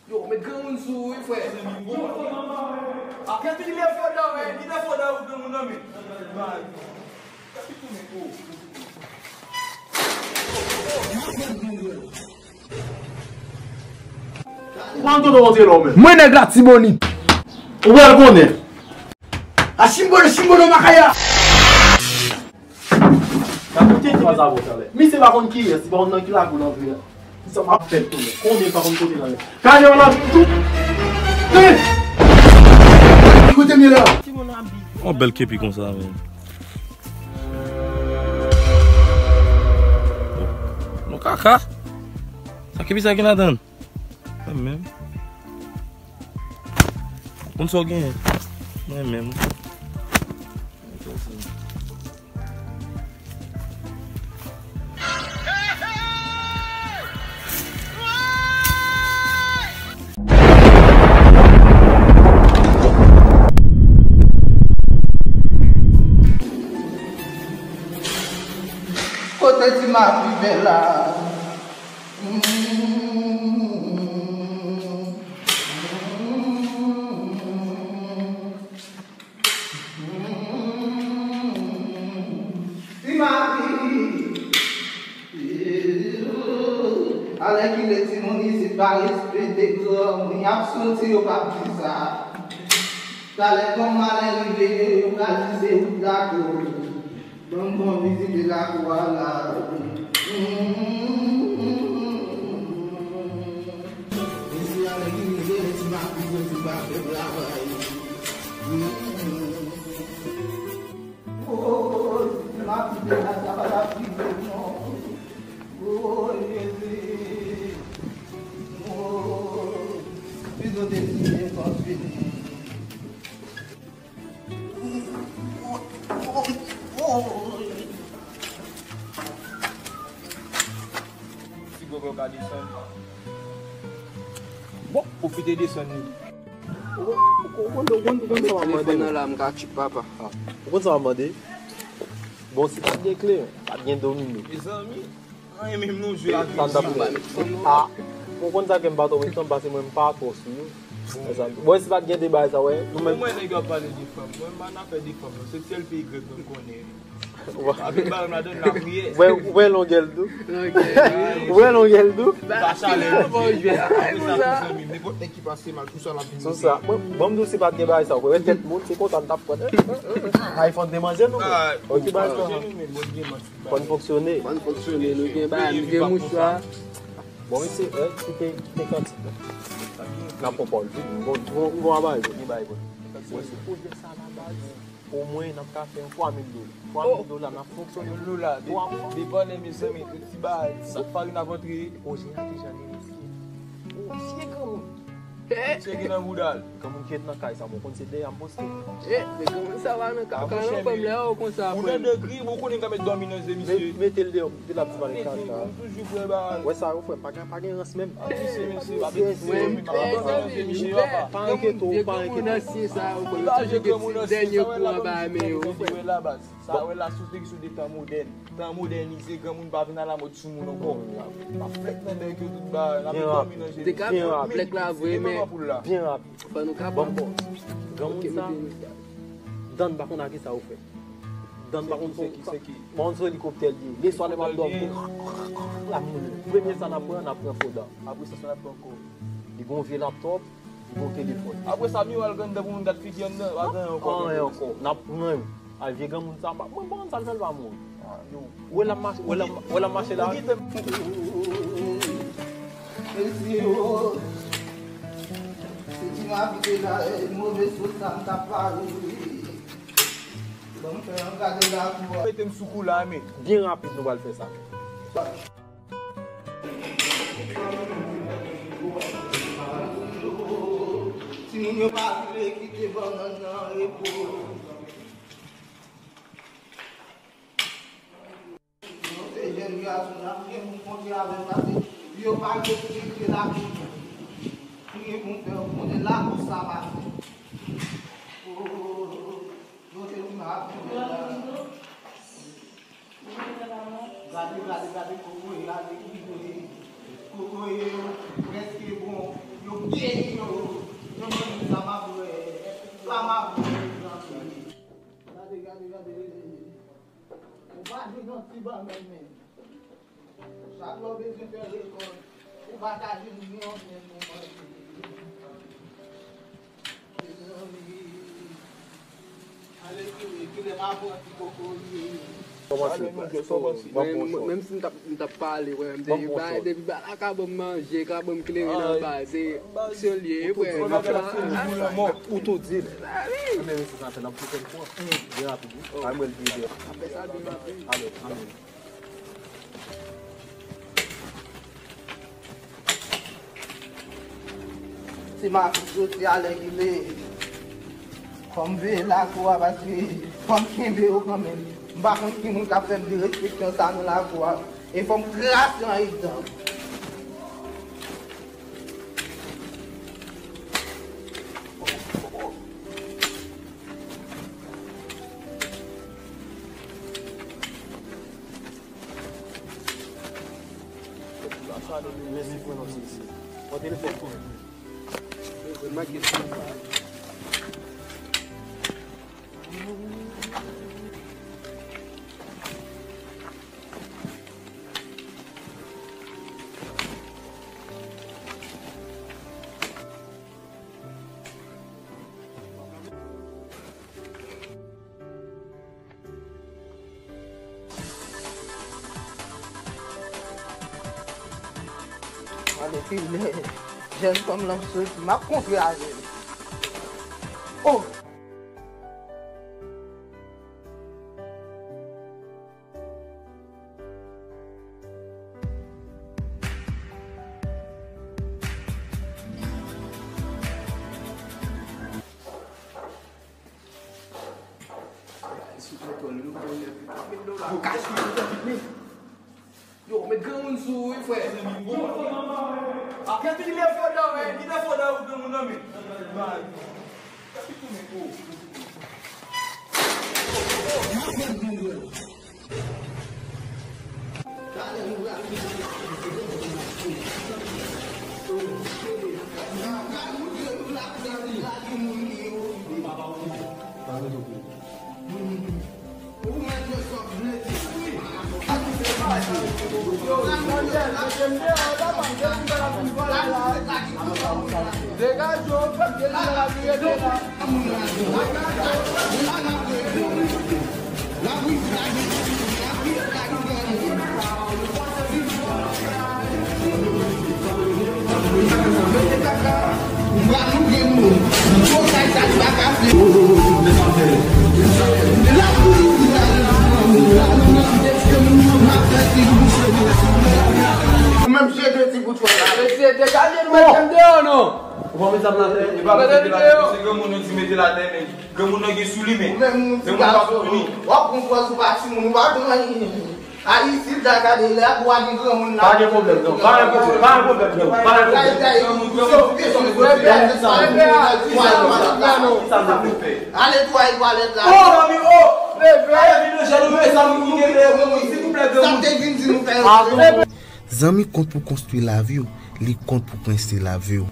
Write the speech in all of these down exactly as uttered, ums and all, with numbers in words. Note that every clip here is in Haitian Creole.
Yo, met granmoun sou ou, wi, frè. Yo, fò nan ba, wè. Kèti ki defo dan, wè? Ki defo dan ou, granmoun nan, men? Ou pa konn kote w rantre la, ou menm. Mwen nèg Latibonit. Ou pral konnen. A chimbolo, chimbolo, makaya. Gade kote ti faz avè w talè. Misye pa konn kiyès, li pa konn nan ki lakou l antre a. Sa m ap fè tou, men. Konbyen pa konn kote l ale? Kale w la tou. Hey! Kote m ye la? Yon bèl kepi konsa, men. Non, kaka. Sa kepi sa gen ladan l? Mwen menm. Konn sa w genyen? Mwen menm. Kote ti mari bèl la? Ti mari. Alèkile timoun isit pa respekte granmoun, y ap soti yo p ap di sa. Talè granmoun malè rive, yo pral di se ou k lakòz. Bon, bon, vizite lakou a la. Mesye, ale ki rive, ti mari, ti pa fè travay. Oh, ti mari, la, sa pa t ap rive, non. Oh, Jezi. Oh, pito te siye kòs fini. Si gogo ka desann. Bon, pwofite desann li. Ou konn, ou konn, ou konn, ou konn sa w ap mande. Telefòn nan la, m ka tchip papa. Ou konn sa w ap mande? Bon, si pa t gen kle, pa t gen domino. Mezanmi. Anyen menm nou jwe avèk sa. A, ou konn sa ke m pa twò renmen pase mwen, m pa twò sou yo. Bon, si pa t gen de bagay sa, wè, nou menm. Mwen, nèg yo ap pale de fanm. Mwen, m pa nan afè de fanm, non. Se sèl peyi grèk mwen konnen. Pa vin ba m ladann, lapriyè. Wè, wè longè l tou. Wè longè l tou. Pa chalè. Nenpòt nèg ki pase mal, sou sa l ap vin. Sou sa. Mwen, bon, m di w, si pa t gen bagay sa, wè, tèt moun, se konsa m t ap pran. Ay, fòn de manzè nou. Ki bagay sa? Fòn fonksyone. Fòn fonksyone, nou gen bagay, nou gen mouchwa. Bon, mesye, eh, kite, kite kantik la. N ap pran pawòl vit, bon, bon, bon, bagay, bon, gen bagay, bon. Mwen, si pwojè sa la baz, omwen, n ap ka fè yon twa mil dola. Twa mil dola, n ap fonksyone. Twa mil dola, de-, depann, mezanmi, de ti bagay, sa farin ap antre. Pwojè a deja gen riske. Oh, vye granmoun. Misye gen nan bouda l. Granmoun ki ret nan kay sa, bon, konn se dèyè a m poste. Eh, men granmoun sa va nan kaka non, frè m, lè yo konsa, frè m. Ou nan de gri, ou konnen m ka met dòmi nan je misye. Mete l deyò, mete l ap di pale kaka. Mete, m toujou frè ba. Wè sa yo, frè m, pa gen, pa gen rans menm. Ah, mesye, mesye, pa gen rans menm, pa gen rans menm, je misye, papa. Pa enkyete w, pa enkyete w. Li pa jwe granmoun ansyen, sa wè la, granmoun ansyen, sa wè la, baz. Sa wè la, sou te ki sou de tan modèn. Tan modènize, granmoun pa vin alamòd sou moun ankò. Pa flèk nan bèk yo tout ba, n ap dòmi nan je. Te ka flèk la vre, men byen rapid. Fò nou ka bon. Granmoun sa, dan pa konn a ki sa ou fè. Dan pa konn se ki, se ki. Bon, se elikoptè l ye. Leswa lè m ap dòmi, l ap mouri. Premye sa n ap pran, n ap pran fo dan. Apre sa, sa n ap pran kò. Li gon vye laptòp. Bon telefòn. Apre sa, miwa l grann dan pou moun gad figi anndan, pa gen ankò. Anyen ankò. N ap pran yo. A vye granmoun sa, pa, mwen pa konn sa l fè l pa mouri. Ou wè l ap mache, ou wè l ap, ou wè l ap mache la. Mesye, oh. Si ti m abite la, eh, move sou sa, m t ap pale, wi. Ban m fè yon gade lakou a. Mete m sou kou la, men. Byen rapid, nou pral fè sa. Timoun yo pa vle kite bannann nan repo. Nou se jèn gason, n ap gen pou kontre avè l, paske yo pa respekte lakou. Pou gen pou fè, pou gen lakou sa pase. Oh, oh, oh, oh. Gade, gade, gade kokoye, gade kokoye. Kokoye yo prèske bon. Yo Peyi yo, nan manje sa m ap wè, sa m ap wè, zanmi. Gade, gade, gade. Ou pa jwenn yon ti bann menm, menm. Chak lè w bezwen fè rekòt, ou pa ka jwenn ni yon grenn nan manje. Mezanmi. Alekile, kilè m ap pran ti kokoye. Kòman se? Mwen, mwen, menm si m t ap, m t ap pale, wè, m te di, ba, depi ba la ka ban m manje, ka ban m kleren nan ba, se, se yon lye, frè. Ou tou di l. Enben, mesye, sa fè n ap fout l pran. Byen rapid, wi. Ay, mwen, l byen, byen. Apre sa, byen rapid. Ale, ann. Si m ap soti alèkile, fò m veye lakou a, paske fò m kenbe yo kanmenm. M pa konn ki moun k ap fè m derespeksyon sa nan lakou a. E fò m kraze andedan. Mèsi pou nou, sesi. Mwen telefòn pou mwen. Mwen gen telefòn. Mande kilè jèn fanm lan soti, m ap kontre avè l. Oh! Yo ka swiv ou tanpri, men. Yo, met granmoun sou ou, wi, frè. Yo, kèt li leve w dan, wi. Li leve w dan, wi, granmoun nan, men. Ou menm jete ti bout fò la. Mesye, degaje nou, mete m deyò, non. Ou pa met zam nan atè, e pa mete l atè, se granmoun yo di mete l atè, men granmoun nan gen sou li, men. Ou menm, ou ti gason, w ap pran pòz ou pa timoun, ou pa gen anyen. Ayiti, l ta gade lè a pou al gen granmoun la. Pa gen pwoblèm, non. Pa gen pwoblèm, pa gen pwoblèm, non. Pa gen pwoblèm. Granmoun, granmoun, granmoun. Ale twalèt la. Oh, mami, oh. Leve. Ay, vin nan jèn ou, men sa nou ki gen lè, granmoun, silvouplè, granmoun. Sa m te vin di nou fè yo. Zanmi, kont pou konstwi lavi w, li kont pou kwense lavi w.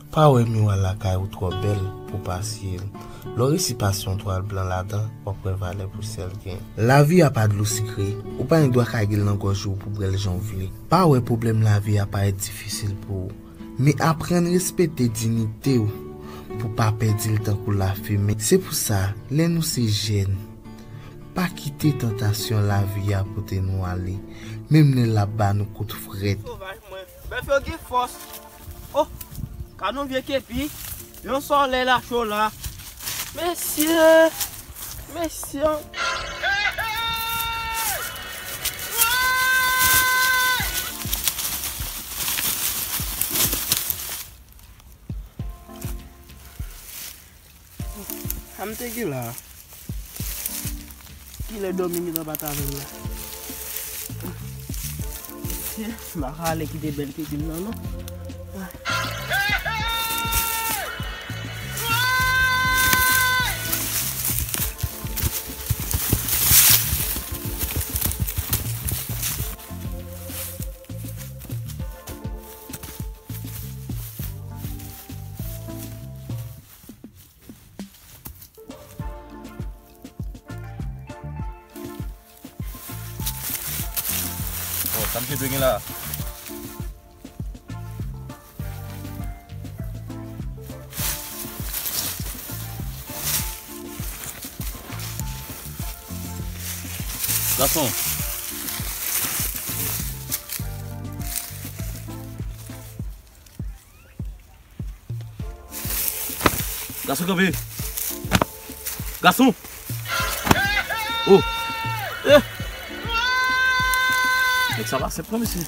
Pa wè miwa lakay ou twò bèl pou w pase l. Lè w resi pase yon twal blan ladan, w ap wè valè pou sa l gen. Lavi a pa dlo sikre, ou pa gen dwa kage l nan gòj ou pou bwè l jan w vle. Pa wè pwoblèm lavi a parèt difisil pou ou, men aprann respekte diyite w pou w pa pèdi l tankou lafimen. Se pou sa, lè nou se jèn, pa kite tantasyon lavi a pote nou ale, menm lè l ap ba nou kout frèt. Sovaj mwen, bèf yo gen fòs. Oh, gad yon vye kepi, yon sòlèy la cho la. Mesye, mesye. Sa m te gen la a? Kilè dòmi gentan bat avè m la? M pa ka ale kite bèl tete m nan, non. Sa misye dwe gen la. Gason. Gason, kanpe. Gason. Oh. Eh. Nèg sa pa senp non, mesye.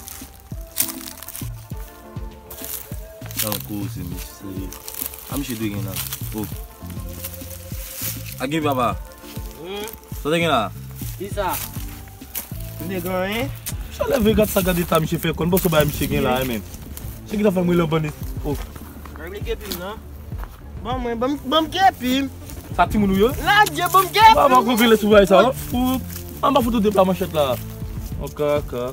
Sa w koze, mesye. A, misye dwe gen la. Oh. A gen papa. Hmm. Sa w te gen la? Kisa? M te gen anyen. Sa leve, gad sa, gad eta misye fè kò. M panse w bay misye gen la, men. Se ki ta fè m rele w bann. Oh. Rele kepi m nan. Ban mwen, ban m, ban m kepi m. Sa timoun ou yo? Ladye, ban m kepi m. Papa, konpile sou bagay sa, non? Ou, anba foto de pla manchèt la. An kaka.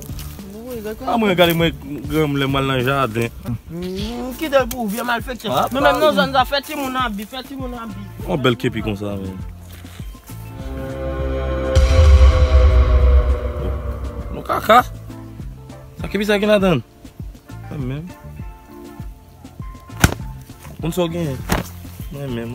Wi, gade. A, mwen gade mwen granm lè m al nan jaden. Hmm, kite l pou ou, vye malfektyon. Ah, nou menm nan zòn sa, fè timoun abi, fè timoun abi. On bèl kepi konsa, men. Non, kaka. Sa kepi sa gen ladan l? Mwen menm. Konn sa w genyen? Mwen menm.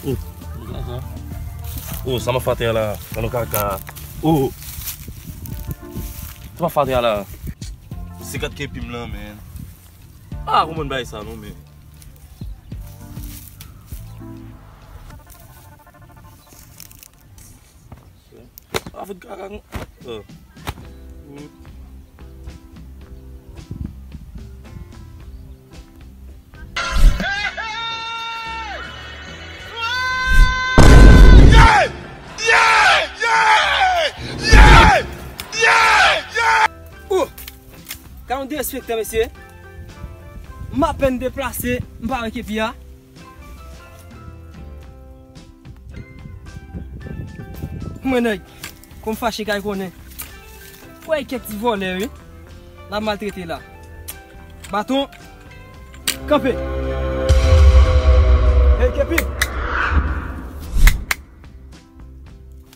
Oh, sa sa. Oh, sa m ap fè atè a la? Sa nou kaka. Oh. Sa m ap fè atè a la? Se kat kepi m lan, men. Ah, kòman bay sa non, men. A fout kaka. Oh. Oh! Ka yon derespektan, mesye. M apèn deplase, m pa wè kepi a. Mwen nèg, kon m fache kay konnen. Kwè kèk ti vòlè wi. L ap maltrete la. Baton. Kanpe. Hey, kepi.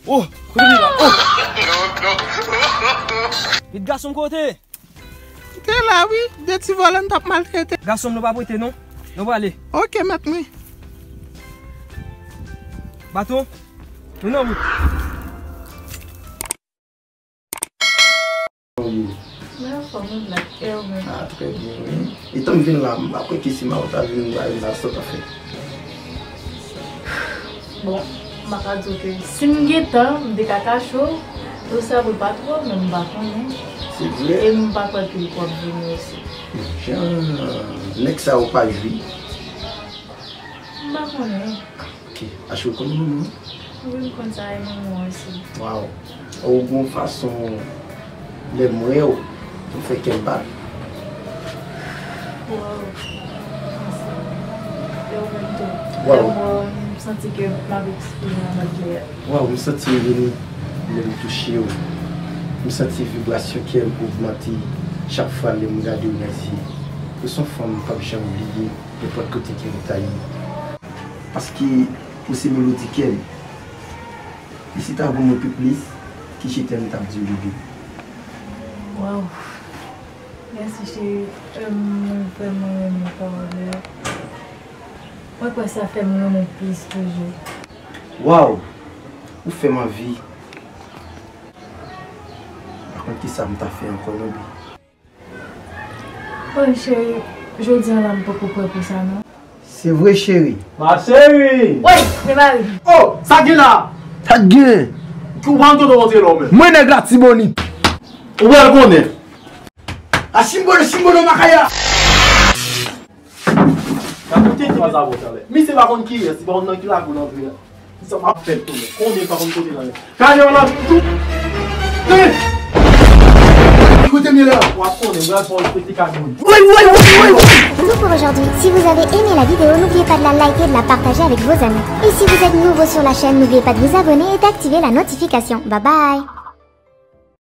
Oh, kote li la? Oh. Vit gason kote? Te la wi, de ti vòlè n t ap maltrete. Gason m nou pa prete non. Nou prale. Ok, mèt mwen. Baton, nou nan wout. Mwen anfòm wi, Black, e ou menm? Ah, trè byen wi. Etan m vin la, m pa kwè ke si Mawot ta vin, m ta vin la, sa w ta fè? Bon, m pa ka di w ke si m gen tan, m te ka kache w, dosye a pou l pa twò, men m pa konnen. Se vre? E m pa kwè ke l pwòp vini osi. Jan, nèg sa yo pa jwi? M pa konnen. Ok, Ashou, konn moun ou? Wi, m konn sa, e moun ou osi. Waw. Ou gon fason lè m wè w, pou fè kè m bat. Waw. Mèsi. E ou menm tou. Waw. Lè m wè w, m santi ke m ap eksprime anba kè a. Waw, m santi m beni lè m touche w. M santi vibrasyon kè m ogmante chak fwa lè m gade w nan zye. Ou se yon fanm m p ap janm bliye, nenpòt kote ke m ta ye. Paske ou se melodi kè m. E si ta gon mo pi plis, ki je t'aime m t ap di w, bebe? Waw. Mèsi, cheri. Em, mwen vrèman renmen pawòl yo. Mwen kwè sa fè m renmen w plis toujou. Waw! Ou fè m anvi. Pa konn kisa m ta fè ankò, non, bebe. Bon, cheri, jodi a la, m poko prè pou sa, non. Se vre, cheri. Ma chérie! Woy, men mari. Oh, sa gen la? Sa gen? Ou pa konn kote w rantre la, ou menm? Mwen nèg Latibonit. Ou pral konnen. A chimbono, chimbono, makaya! Gade kote ki pa sa bon talè. Misye pa konn kiyès, li pa konn nan ki lakou l antre a. Sa m ap fè l tounen. Konnen pa konn kote l ale. Gade yon lòt tou. Hey! Kote m ye la? W ap konnen. Tout pour aujourd'hui. Si vous avez aimé la vidéo, n'oubliez pas de la liker et de la partager avec vos amis. Et si vous êtes nouveau sur la chaîne, n'oubliez pas de vous abonner et d'activer la notification. Bye bye.